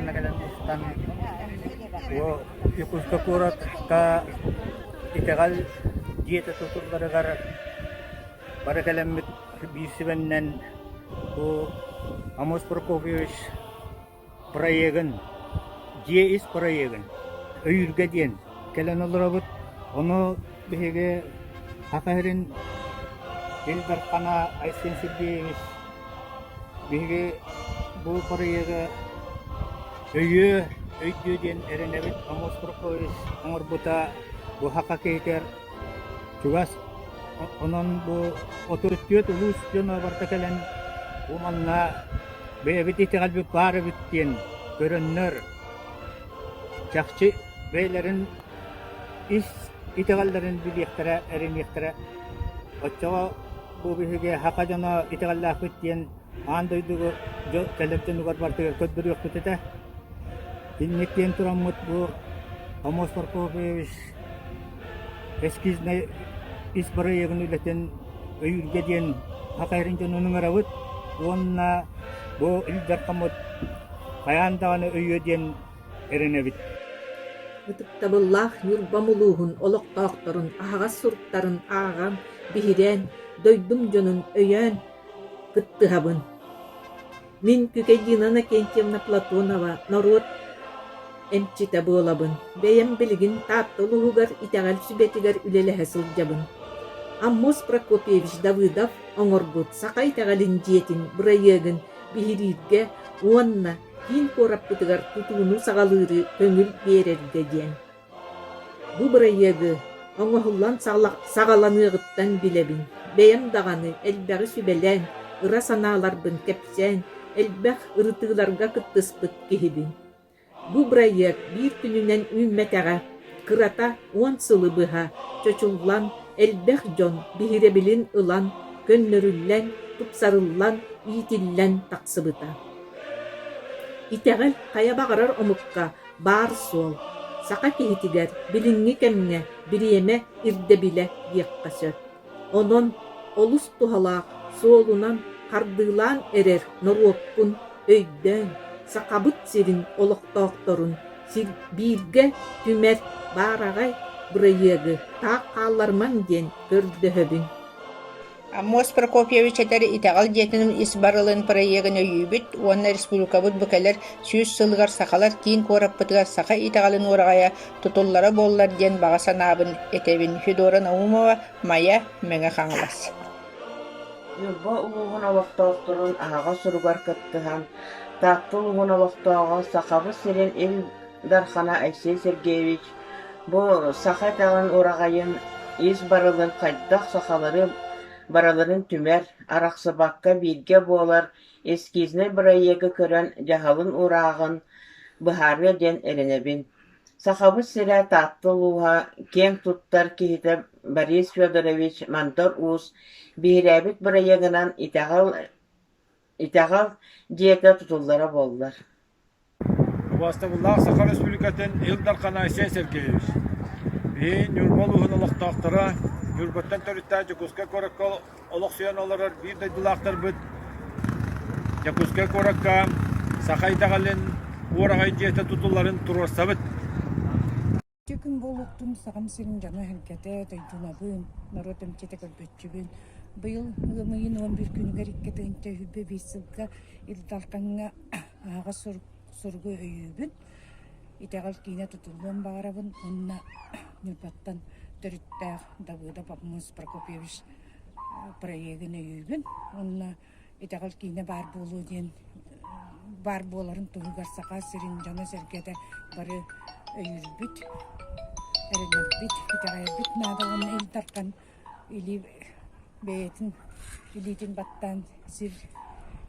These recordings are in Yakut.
манна кэлэн мустан бу Якутскай куоракка итэҕэл дьиэтэ тутулларыгар бары кэлэммит биир сүбэннэн бу Амос Прокопьевич проегын, дьиэ ис проегын өйүүргэ диэн кэлэн олоробут. Ону биһиги Саха сирин Ил Дархана Айсен Сергеевич биһиги бу проегы өйүө, өйдүө диэн эрэнэбит. Амос Прокопьевич оҥорбута бу саха киһитигэр чугас. Онон бу 34 улуус дьоно барыта кэлэн бу манна бэйэбит итэҕэлбит баар эбит диэн көрөннөр, чахчы бэйэлэрин ис итэҕэллэрин билиэхтэрэ, эрэниэхтэрэ. Оччоҕо бу биһиги саха дьоно итэҕэллээхпит диэн аан дойдуга кэлэр дьонугар барытыгар көрдөрүөхпүт этэ. Инник диэн тураммыт бу Амос Прокопьевич эскизнай ис бырайыагын үлэтин өйүүргэ диэн саха сирин дьонун ыҥырабыт уонна бу Ил Дархаммыт хайаан даҕаны өйүө диэн эрэнэбит. Ытыктабыллаах Ньурбам улууһун олохтоохторун аһаҕас суруктарын ааҕан, биһирээн, дойдум дьонун өйөөн кыттыһабын. Мин Күкэйдина Иннокентьевна Платонова норуот эмчитэ буолабын. Бэйэм билигин Таатта улууһугар итэҕэл сүбэтигэр үлэлэһэ сылдьабын. Аммос Прокопьевич Давыдов оҥорбут Саха итэҕэлин дьиэтин бырайыагын биһирииргэ уонна киин куораппытыгар тутууну саҕалыыры көҥүл биэрэргэ диэн. Бу бырайыагы оҥоһуллан саҕаланыаҕыттан билэбин, бэйэм даҕаны элбэҕи сүбэлээн, ыра санааларбын кэпсээн, элбэх ырытыыларга кыттыспыт киһибин. Бу бырайыак биир күнүнэн үүммэтэҕэ, кырата 10 сылы быһа чочуллан, элбэх дьон биһирэбилин ылан, көннөрүллэн, тупсарыллан, иитиллэн тахсыбыта. Итэҕэл хайа баҕарар омукка баар суол, саха киһитигэр билиҥҥи кэмҥэ бириэмэ ирдэбилэ диэххэ сөп. Онон олус туһалаах суолунан хардыылаан эрэр норуоккун өйдөөн, Сахабыт сирин олохтоохторун бииргэ түмэр баараҕай бырайыагы таах хаалларымаҥ диэн көрдөһөбүн. Аммос Прокопьевич этэр Итэҕэл дьиэтин ис барылын проегын өйүүбүт уонна республикабыт бу кэлэр 100 сылыгар сахалар киин куораппытыгар саха итэҕэлин уораҕайа тутуллара буоллар диэн баҕа санаабын этэбин. Федора Наумова, Майа, Мэҥэ Хаҥалас. Ньурба улууһун олохтоохторун аһаҕас суругар кыттыһан, Таатта улууһун олохтооҕо Сахабыт сирин Ил Дархана Айсен Сергеевич Бу саха итэҕэлин ураҕайын ис барылын хайдах сахалары барыларын түмэр, арахсыбакка бииргэ буолар эскизнэй бырайыагы көрөн дьаһалын уурааҕын быһаарыа диэн эрэнэбин. Сахабыт сирэ Таатта улууһа киэҥ туттар киһитэ Борис Федорович Мандар Уус биһирээбит бырайыагынан итэҕэл итэҕэл дьиэтэ тутуллара буоллар. Убаастабыллаах Саха Республикатын Ил Дархана Айсен Сергеевич, биһиги Ньурба улууһун олохтоохторо, Ньурбаттан төрүттээх Дьокуускай куоракка олохсуйан олорор биир дойдулаахтарбыт Дьокуускай куоракка саха итэҕэлин уораҕай дьиэтэ тутулларын туруорсабыт. Ити күн буолуохтун Сахам сирин дьоно-сэргэтэ, дойдулабын, норуот эмчитэ көрбөччүбүн. Быйыл ыам ыйын 11 күнүгэр 2 2025 сылга Ил Дархаҥҥа аһаҕас суругу өйүүбүн. Итэҕэл киинэ тутуллуон баҕарабын уонна Ньурбаттан төрүттээх Давыдов Аммос Прокопьевич проегын өйүүбүн уонна итэҕэл киинэ баар буолуо диэн баар буоларын туһугар Саха сирин дьоно-сэргэтэ бары өйүүрбүт, эрэнэрбит, итэҕэйэрбит наада уонна Ил Дархан илии бэйэтин илиитин баттаан сир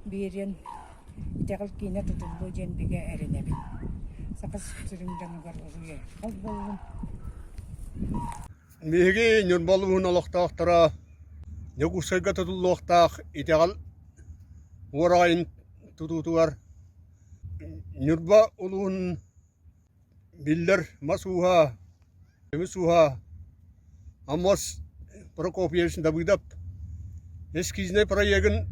биэриэн итэҕэл киинэ тутуллуо диэн бигэ эрэнэбин. Саха сирин дьонугар уруй-айхал буоллун. Биһиги Ньурба улууһун олохтоохторо Дьокуускайга тутуллуохтаах итэҕэл уораҕайын тутуутугар Ньурба улууһун биллэр мас ууһа, көмүс ууһа Аммос Прокопьевич Давыдов эскизнэй проегын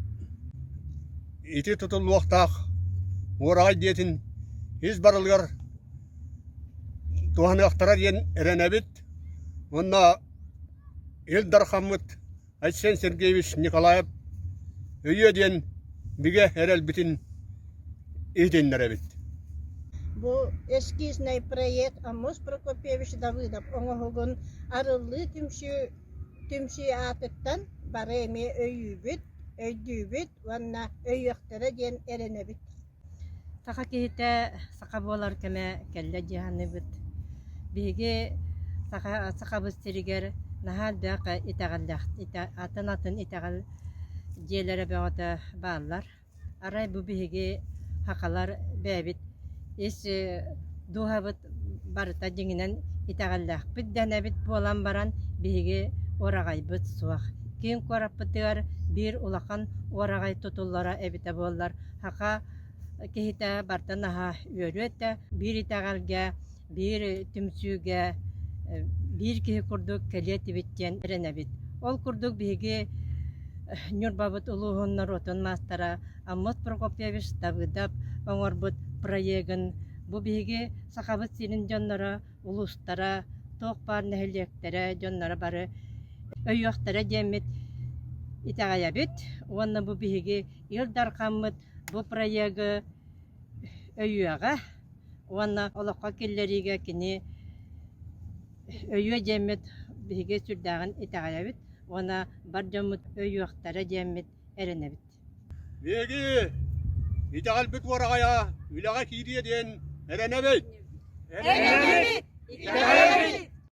ити тутуллуохтаах уораҕай дьиэтин ис барылыгар туһаныахтара диэн эрэнэбит. Уонна Ил Дархаммыт Айсен Сергеевич Николаев өйүө диэн бигэ эрэлбитин иһитиннэрэбит. Бу эскизнай проект Аммос Прокопьевич Давыдов оҥоһугун арыллыы түмсүү түмсүү аатыттан бары эмиэ өйүүбүт, өйдүүбүт уонна өйүөхтэрэ диэн эрэнэбит. Саха киһитэ саха буолар кэмэ кэллэ дии саныыбыт. Биһиги саха сахабыт сиригэр наһаа элбэх итэҕэллээх атын-атын итэҕэл дьиэлэрэ бөҕөтө бааллар. Арай бу биһиги сахалар бэйэбит ис дууһабыт барыта дьиҥинэн итэҕэллээхпит дэнэбит буолан баран биһиги уораҕайбыт суох. Киин куораппытыгар биир улахан уораҕай тутуллара эбитэ буоллар Саха киһитэ барыта наһаа үөрүө этэ. Биир итэҕэлгэ, биир түмсүүгэ, биир киһи курдук кэлиэ этибит диэн эрэнэбит. Ол курдук биһиги Ньурбабыт улууһун норуотун маастара Аммос Прокопьевич Давыдов оҥорбут проегын бу биһиги Сахабыт сирин дьонноро, улуустара, туох баар нэһилиэктэрэ, дьонноро бары өйүөхтэрэ диэммит итэҕэйэбит уонна бу биһиги Ил Дархаммыт бу проегы өйүөҕэ уонна олоххо киллэриигэ кини өйүө диэммит биһиги сүрдээҕин итэҕэйэбит уонна бар дьоммут өйүөхтэрэ диэммит эрэнэбит. Биһиги итэҕэлбит уораҕайа үлэҕэ киириэ диэн эрэнэбит! Эрэнэбит!